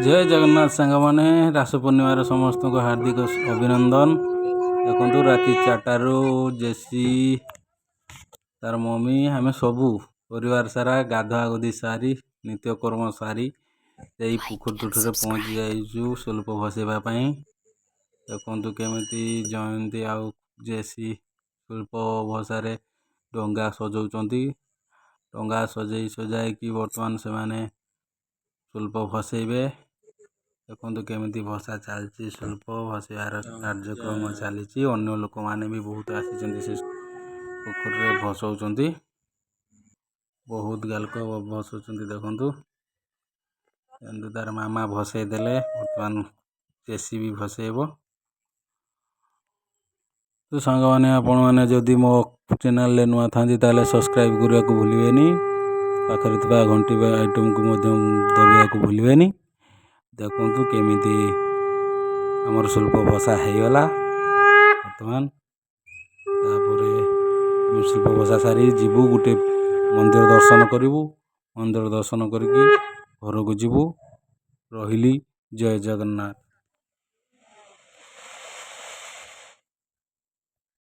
ଜୟ ଜଗନ୍ନାଥ ସାଙ୍ଗମାନେ, ରାସ ପୂର୍ଣ୍ଣିମାର ସମସ୍ତଙ୍କୁ ହାର୍ଦ୍ଦିକ ଅଭିନନ୍ଦନ। ଦେଖନ୍ତୁ, ରାତି 4ଟାରୁ ଜେସି, ତାର ମମି, ଆମେ ସବୁ ପରିବାର ସାରା ଗାଧୁଆ ଗୁଧି ସାରି, ନିତ୍ୟକର୍ମ ସାରି ସେଇ ପୋଖରୀ ତୁଠରେ ପହଞ୍ଚି ଯାଇଛୁ ସ୍ୱଳ୍ପ ଭସେଇବା ପାଇଁ। ଦେଖନ୍ତୁ, କେମିତି ଜୟନ୍ତୀ ଆଉ ଜେସି ସ୍ୱଳ୍ପ ଭସାରେ ଡଙ୍ଗା ସଜଉଛନ୍ତି। ଡଙ୍ଗା ସଜେଇ ସଜାଇକି ବର୍ତ୍ତମାନ ସେମାନେ ସ୍ୱଳ୍ପ ଭସେଇବେ। ଦେଖନ୍ତୁ, କେମିତି ଭସା ଚାଲିଛି। ସ୍ୱଳ୍ପ ଭସେଇବାର କାର୍ଯ୍ୟକ୍ରମ ଚାଲିଛି। ଅନ୍ୟ ଲୋକମାନେ ବି ବହୁତ ଆସିଛନ୍ତି, ସେ ପୋଖରୀରେ ଭସଉଛନ୍ତି। ବହୁତ ଗାଲକ ଭସଉଛନ୍ତି। ଦେଖନ୍ତୁ ଏମିତି ତାର ମାମା ଭସେଇ ଦେଲେ, ବର୍ତ୍ତମାନ ଜେସି ବି ଭସେଇବ। ତ ସାଙ୍ଗମାନେ, ଆପଣମାନେ ଯଦି ମୋ ଚ୍ୟାନେଲରେ ନୂଆ ଥାନ୍ତି, ତାହେଲେ ସବସ୍କ୍ରାଇବ୍ କରିବାକୁ ଭୁଲିବେନି। ପାଖରେ ଥିବା ଘଣ୍ଟି ବା ଆଇଟମ୍କୁ ମଧ୍ୟ ଦବାଇବାକୁ ଭୁଲିବେନି। ଦେଖନ୍ତୁ, କେମିତି ଆମର ସ୍ୱଳ୍ପ ଭସା ହେଇଗଲା ବର୍ତ୍ତମାନ। ତାପରେ ଆମେ ସ୍ୱଳ୍ପ ଭସା ସାରି ଯିବୁ, ଗୋଟେ ମନ୍ଦିର ଦର୍ଶନ କରିବୁ। ମନ୍ଦିର ଦର୍ଶନ କରିକି ଘରକୁ ଯିବୁ। ରହିଲି, ଜୟ ଜଗନ୍ନାଥ।